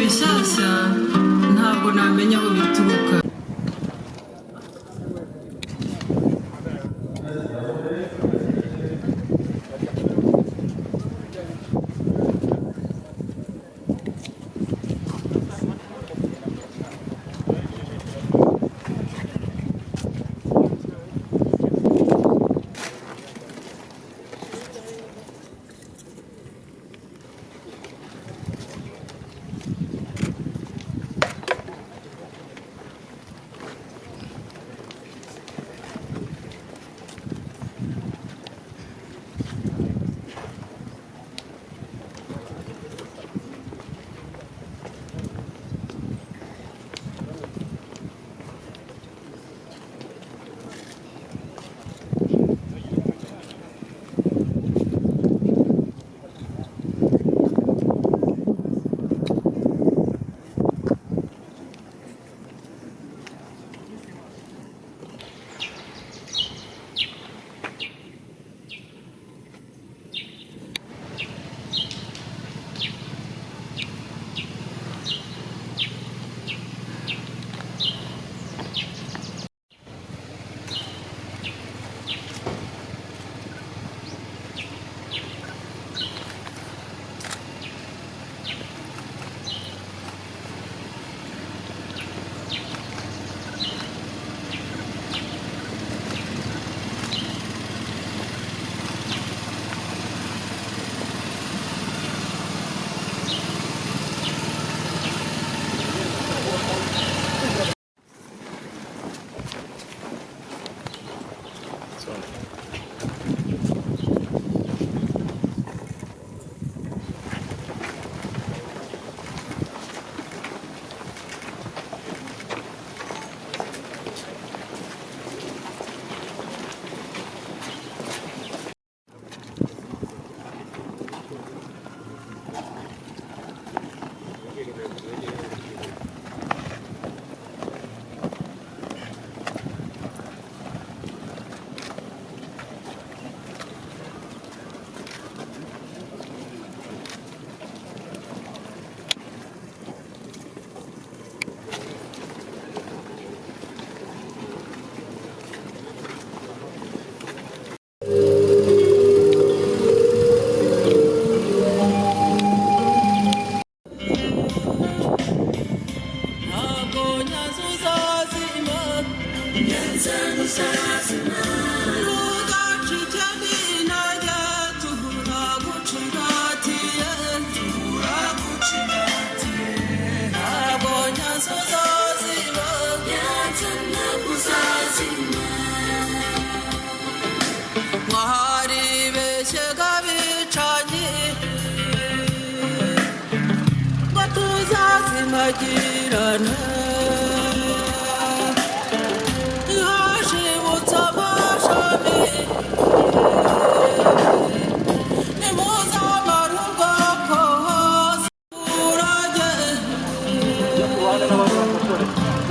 Bishyashya ntabwo namenya aho bituruka. Ntabwo nyanza uzazima, ntugacike n'intege, turagucigatiye. Ntabwo nyanza uzazima, mwaribeshye abicanyi ngo tuzazimagirane. Yashibutse amashami, nimuzamara ubwoko hose urage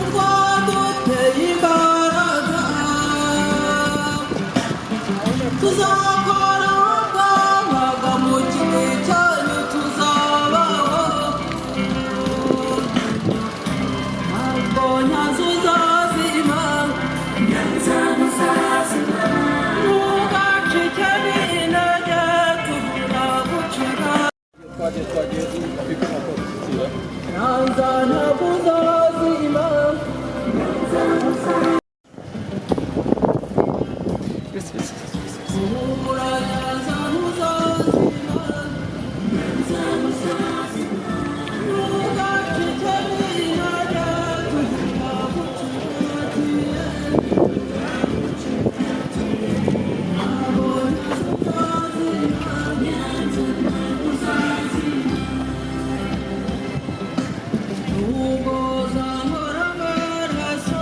rwaduteye imbaraga, tuzakora ubwamaga mu gihe cyanyu tuzabaho. Ntabwo nyanza uzazima, ntugacike n'intege, turagucira. Nyanza ntabwo uzazima. Humura Nyanza ntuzazima, ntugacike n'intege, turagucigatiye. Ntabwo nyanza uzazima. Nubwo zahora amaraso.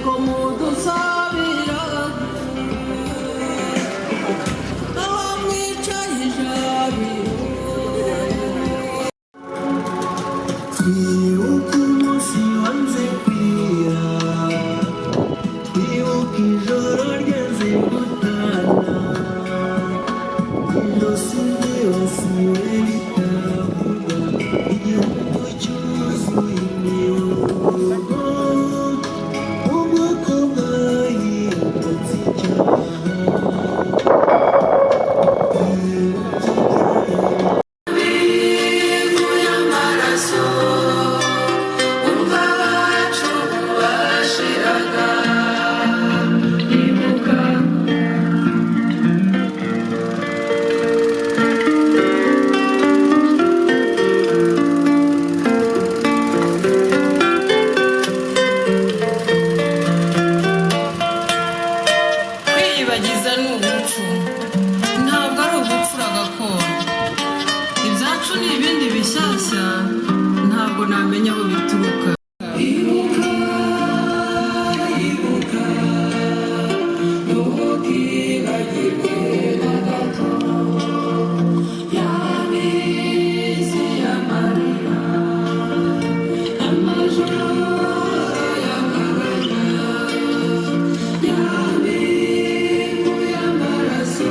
Ko mudusabira aho mwicaye ijabiro. Twibuke umunsi wanze kwira, twibuke ijoro ryanze gutana, jenoside yibasiwe bitavugwa, igihugu cyuzuye imiborogo, ubwoko bwahindutse icyaha. Imivu y'amaraso, umva abacu bashiraga. Ibuka. Kwiyibagiza ni ubupfu, ntabwo ari ubupfura gakondo. Ibyacu ni ibindi bishyashya, ntabwo namenya aho bituruka. Ibuka, ibuka, ntukibagirwe na gato ya minsi y'amarira, amajoro y'akaganya, ya mivu y'amaraso.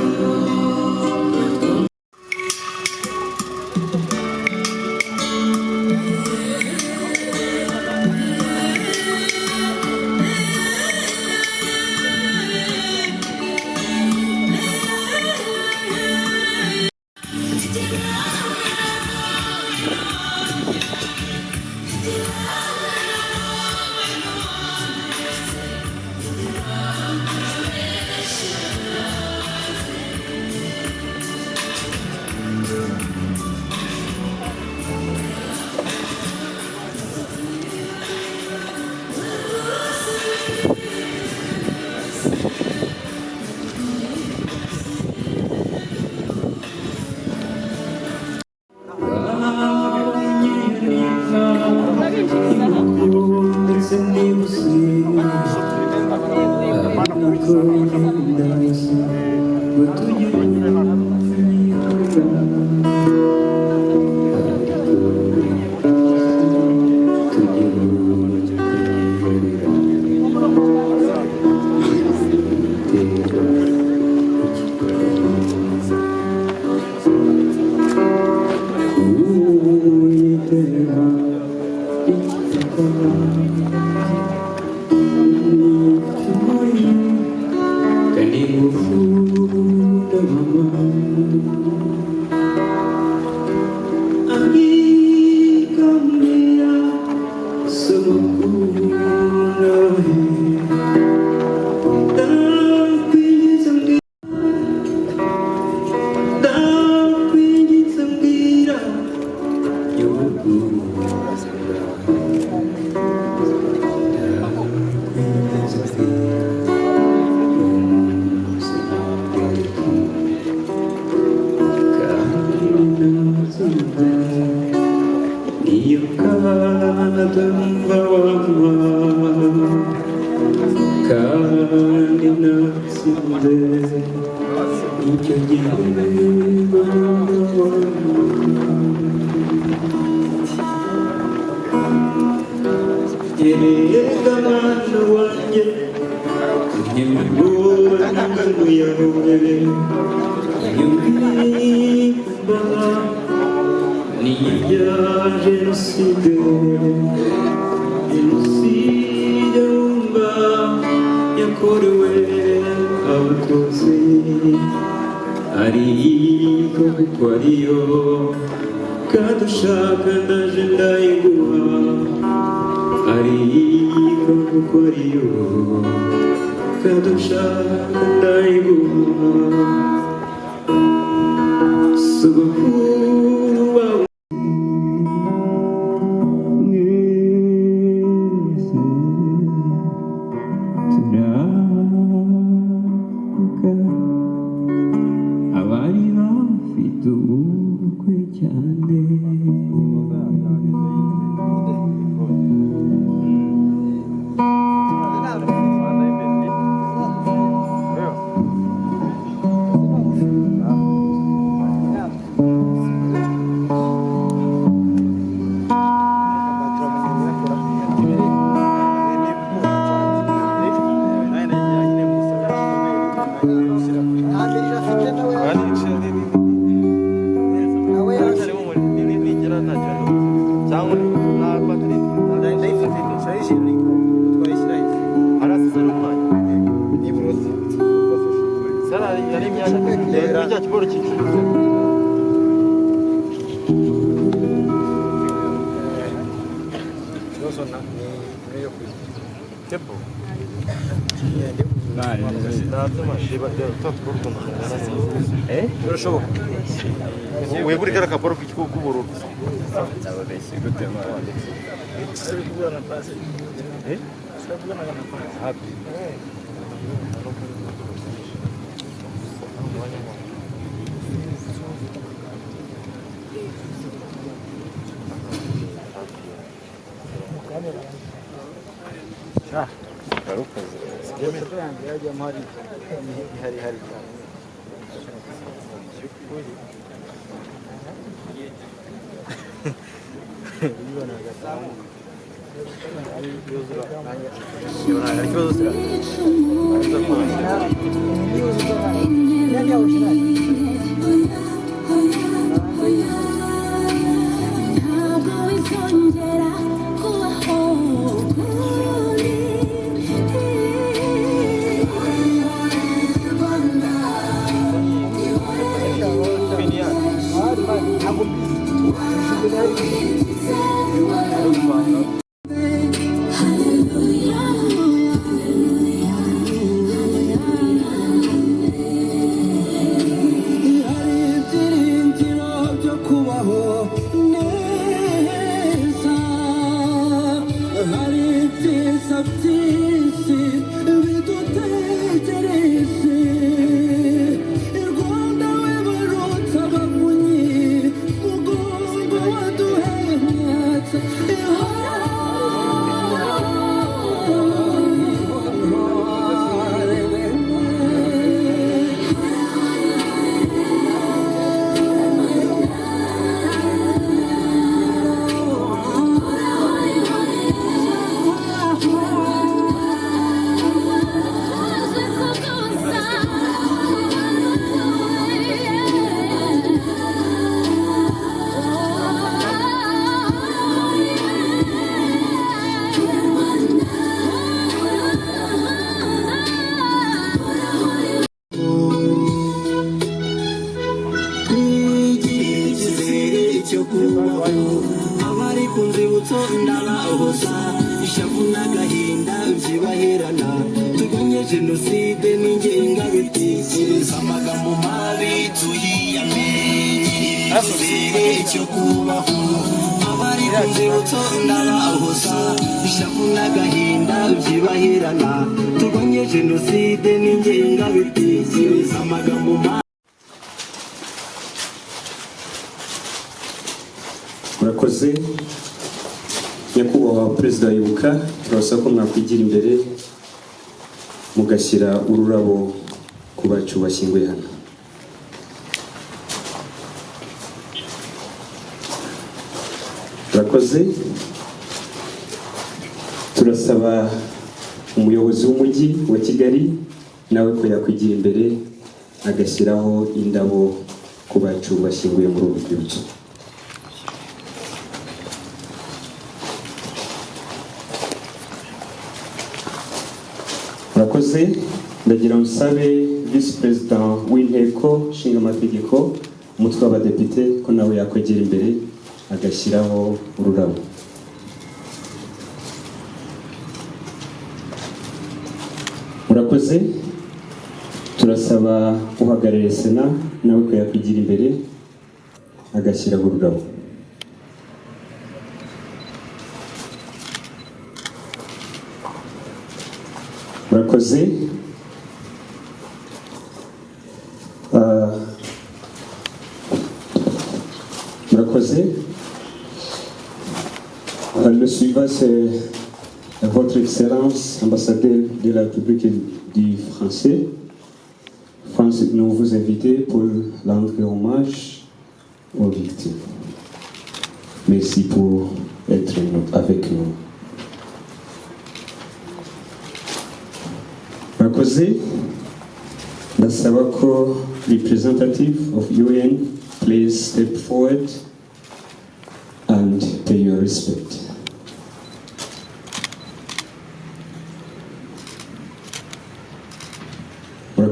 Ndetse nibuse nako ndaza ngo tujye ariko tujye kubyihorera Uwiteka kandi ngukunda mama, ambikambira sogokuru, ndakwinginze mbwira, ndakwinginze mbwira nyogokuru, ndakwinginze mbwira umunsi kandi natsinze niyo kadumva wama kandi natsinze icyo gihe wama. Erega mwana wanjye, nyamibona ingano yawe nyamwimba ni ibya jenoside, jenoside wumva yakorewe Abatutsi, ariko kuko ariyo kadushaka ndaje ndayiguha, ariko kuko ariyo kadushaka ndayiguha. Sogokuru wawe mwese turabuka abari bafite ubukwe cyane. Wegure kariya kaboro k'ubururu. Ntabwo bizongera kubaho ukundi. Hari ibyiringiro byo kubaho neza, hari ibyiza byinshi bidutegereje. I Rwanda wibarutse abavunyi, mugongo waduhetse. Icyizere cyo kubaho, abari ku nzibutso ndabahoza, ishavu n'agahinda byibaherana. Turwanye jenoside n'ingengabitekerezo, amagambo mabi tuyiyame. Icyizere cyo kubaho, abari ku nzibutso ndabahoza, ishavu n'agahinda byibaherana. Turwanye jenoside n'ingengabitekerezo, amagambo mabi. Murakoze, nyakubahwa Perezida wa Ibuka. Turabasaba ko mwakwigira imbere, mugashyira ururabo ku bacu bashyinguye hano. Murakoze. Turasaba umuyobozi w'Umujyi wa Kigali nawe ko yakwigira imbere, agashyiraho indabo ku bacu bashyinguye muri uru rwibutso. Murakoze. Ndagira ngo nsabe Visi Perezida w'Inteko Ishinga Amategeko, Umutwe w'Abadepite, ko nawe yakwegera imbere agashyiraho ururabo. Murakoze. Turasaba uhagarariye Sena nawe ko yakwigira imbere, agashyiraho ururabo. Murakoze. Murakoze. Le suivant, c'est Votre Excellence, ambassadeur de la République du Français. France, nous vous invitons pour rendre hommage aux victimes. Merci pour être avec nous. Murakoze. Ndasaba ko representative of UN please step forward and pay your respect.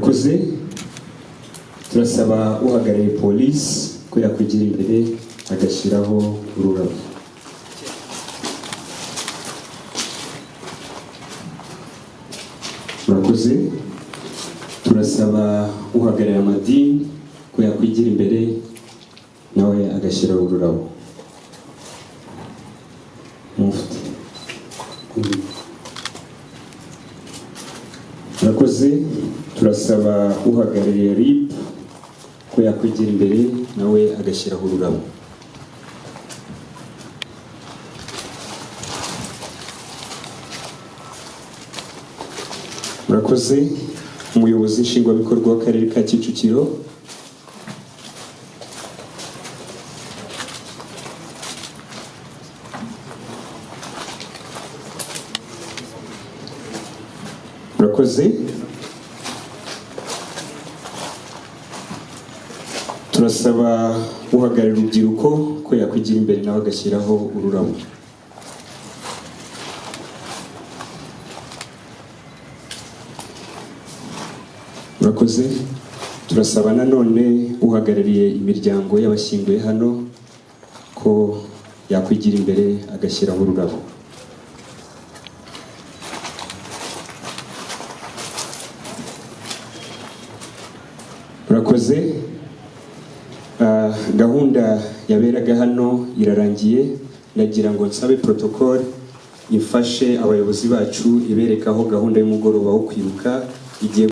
Murakoze. Turasaba uhagarariye polisi ko yakwigira imbere agashyiraho ururabo. Murakoze. Turasaba uhagarariye amadini ko yakwigira imbere nawe agashyiraho ururabo. Mufti. Murakoze. Turasaba uhagarariye RIB ko yakwigira imbere nawe agashyiraho ururabo. Murakoze. Umuyobozi nshingwabikorwa w'Akarere ka Kicukiro. Murakoze. Turasaba uhagarariye urubyiruko ko yakwigira imbere nawe agashyiraho ururabo. Murakoze. Turasaba nanone uhagarariye imiryango y'abashyinguye hano ko yakwigira imbere agashyiraho ururabo. Murakoze. Gahunda yaberaga hano irarangiye. Ndagira ngo nsabe protocole ifashe abayobozi bacu ibereka aho gahunda y'umugoroba wo kwibuka igiye.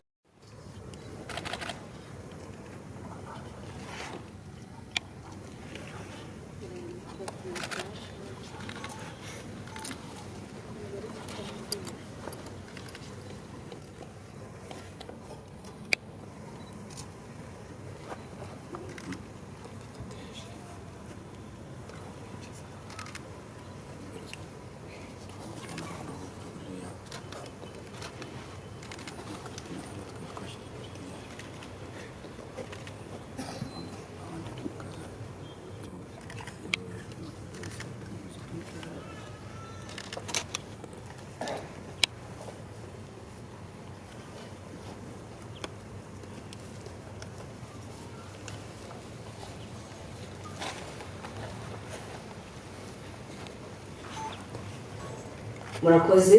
Murakoze.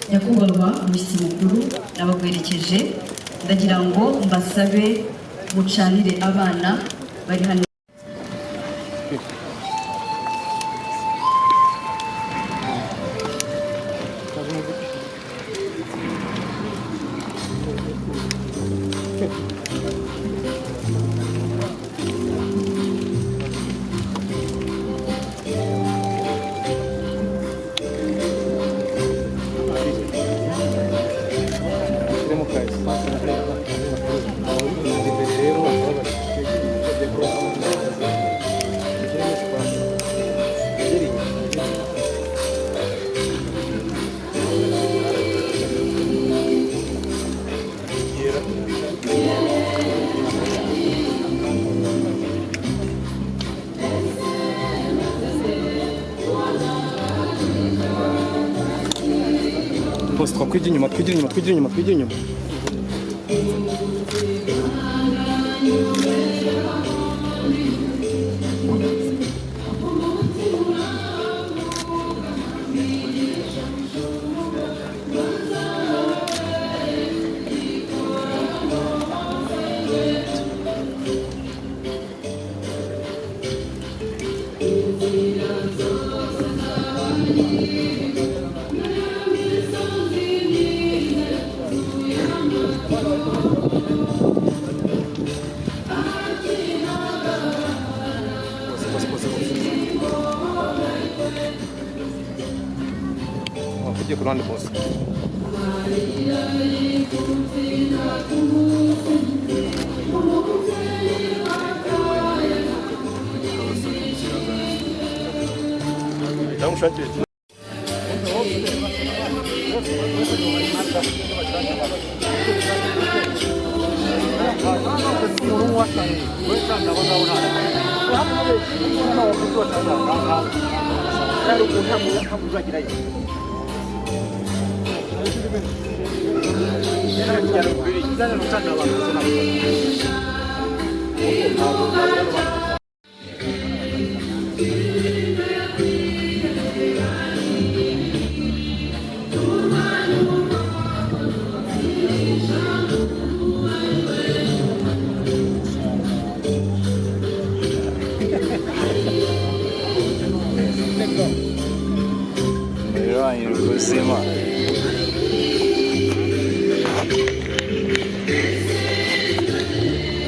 Nyakubahwa umushyitsi mukuru n'abagwerekeje, ndagira ngo mbasabe mucanire abana bari hano. Ushyiremo ka esanse na imbere rero bakaba bari ushyiremo espace egere inyuma, egere inyuma. Yera. Bose twakwigira inyuma, twigira inyuma, twigira inyuma, twigira inyuma. Mujye ku ruhande bose. Cyangwa ushakire. Umuriro wanyu uri kuzima.